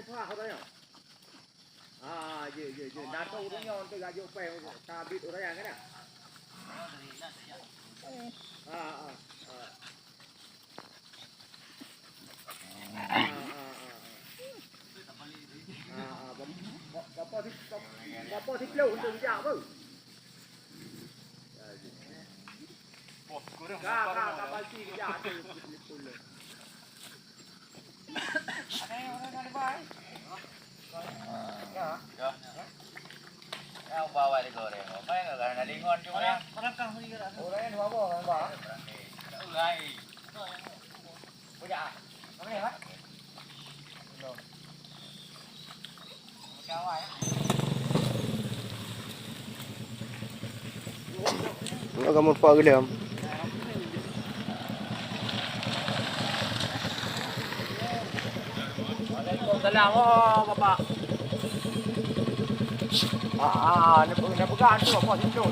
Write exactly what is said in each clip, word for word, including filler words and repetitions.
Wah, katanya. Ah, ye, ye, ye. Dato ureueng nyoe teuka jok pèng, ka bit ureueng nyan, kan? Ah, ah, ah. Ah, ah, ah, ah. Ah, ah, bap-, bap-, bapak si, bap-, bapak si Plo untuk bijak apa? Ka, ka, ka pasti bijak tu. Ya. Ya, bawa di goreng. Apa yang kau nak lingon cuma? Orang, orang kah mesti kena. Orang yang dua boh, orang bah. Udah. Apa ni, Pak? Belum. Nak kamu pak gede am. Waalaikumsalam. Oh, Bapak. Ah, ah, nak pe-, nak pegang tu, apa situ?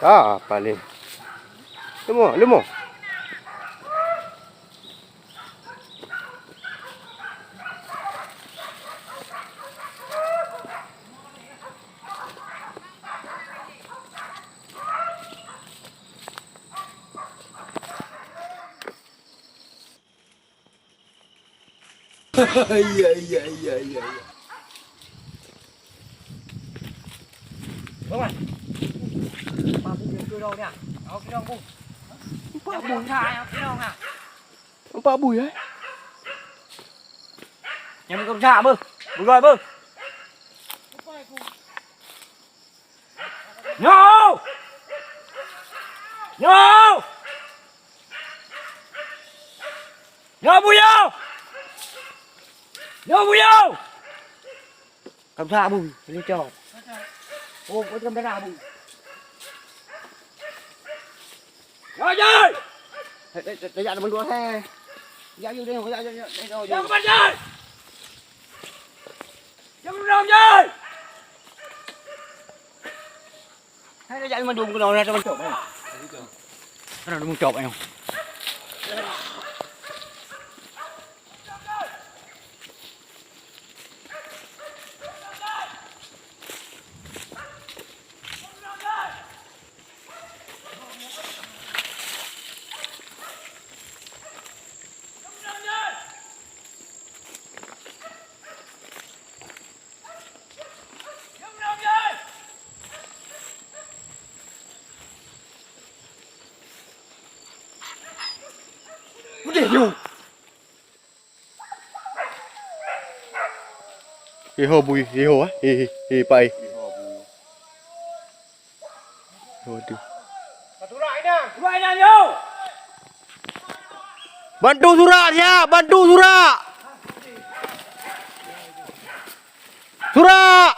Ah, paling. Leumo, leumo. Iya, iya, iya, iya, iya. Bang, Bang. Empat buih yang keu lôn ni. Awak keu lôn, Bu. Empat buih? Yang keu lôn ni, awak keu lôn ni. Empat buih, eh? Nyang buka pecah, beuh. Buka, beuh. Nyoe! Nyoe! Nyoe buyoe! Nyoe buyoe! Ka pecah, beuh. Ini cok. Oh, kau cakap darah, beuh. Jai! Hei, hei, hei, jak teman dua, hei. Jak, yuk, tengok, jak, jak, jak, jak, jak. Jangan kemana, Jai! Jangan kemana, Jai! Hei, jak teman dua, bukan orang teman cok, hei. Mana teman cok, ayo. Udeh, yuk. Iho bui, iho, eh. Hi, hi, hi, pai. Waduh. Bantu surak, siap! Bantu surak! Surak!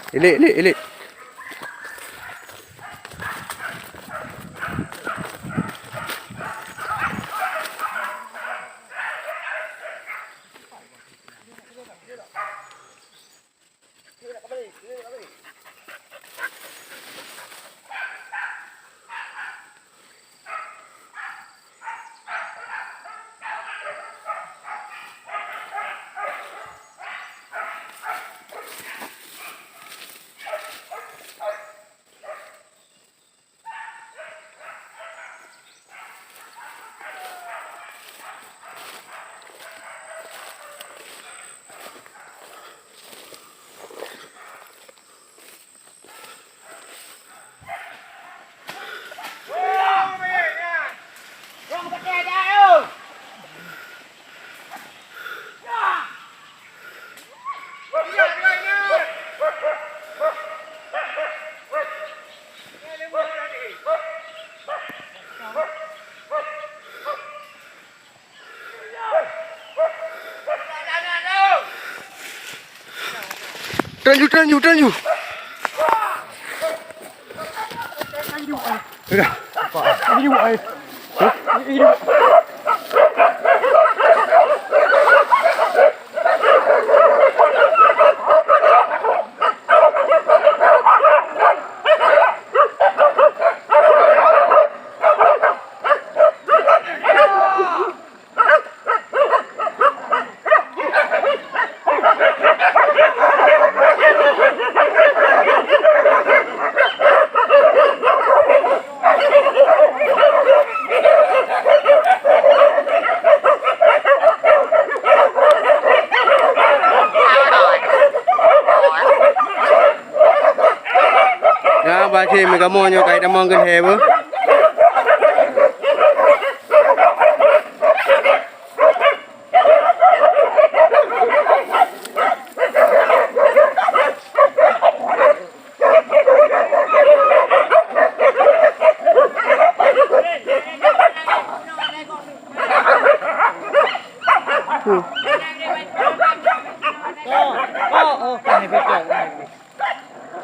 Ilik, ilik, ilik. Tanju, tanju, tanju. Udah. Ini buat ai. Hah? Ini buat. Nyan, bah, cit meukamoe nyoe ka tamong keu lhèe beuh.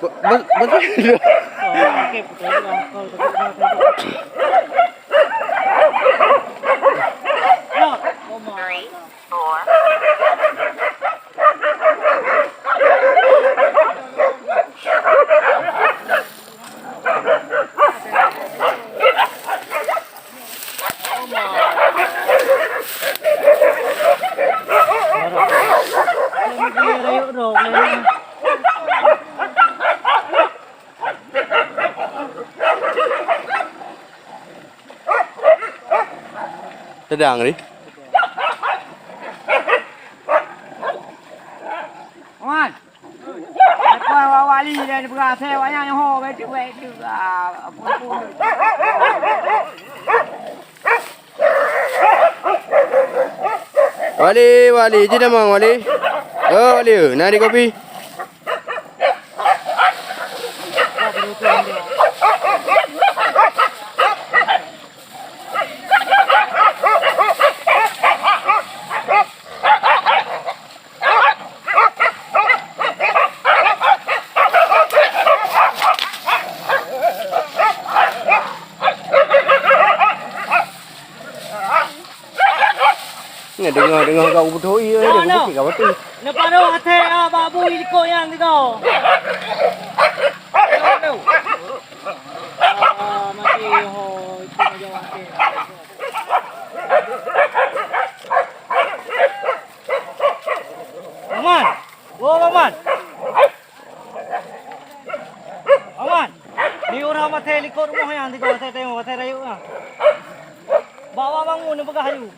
Ba-, ba-, ba-, Sedang ni. Aman. Lepas awak wali dan berasai awak nyan ho, betul, betul. Ah, ampun, ampun. Wali, wali, jeuet tamong, wali. Oh, wali, na di kopi. Nyan deungoe-deungoe ka ubit ho ié, Nyoe, nyoe. Ka batu. Neuparoh até, ah, bak bui likot nyang tiga. Ah, mati ho, itu jawab até. Aman. Wo, Aman. Aman. Di urang maté likot rumoh nyang tiga, maté tengok, maté rayeuk nyan. Bawa bangun, neupeugah aju.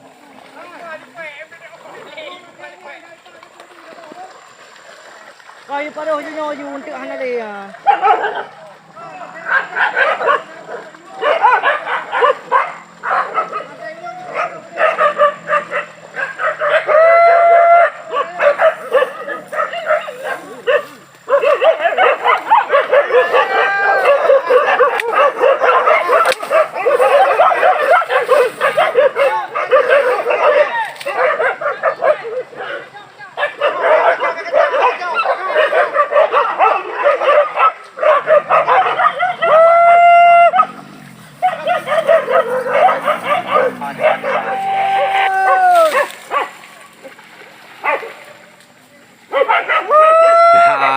Kayu padoh ju nyoe ju untuk hana lé ya.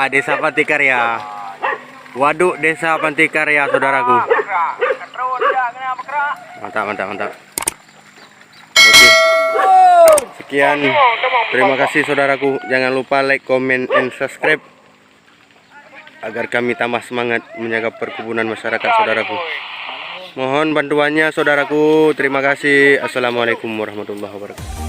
Desa Pantai Karya. Waduk Desa Pantai Karya, saudaraku. Mantap, mantap, mantap. Oke. Sekian. Terima kasih, saudaraku. Jangan lupa like, comment, and subscribe agar kami tambah semangat menjaga perkebunan masyarakat, saudaraku. Mohon bantuannya, saudaraku. Terima kasih. Assalamualaikum warahmatullahi wabarakatuh.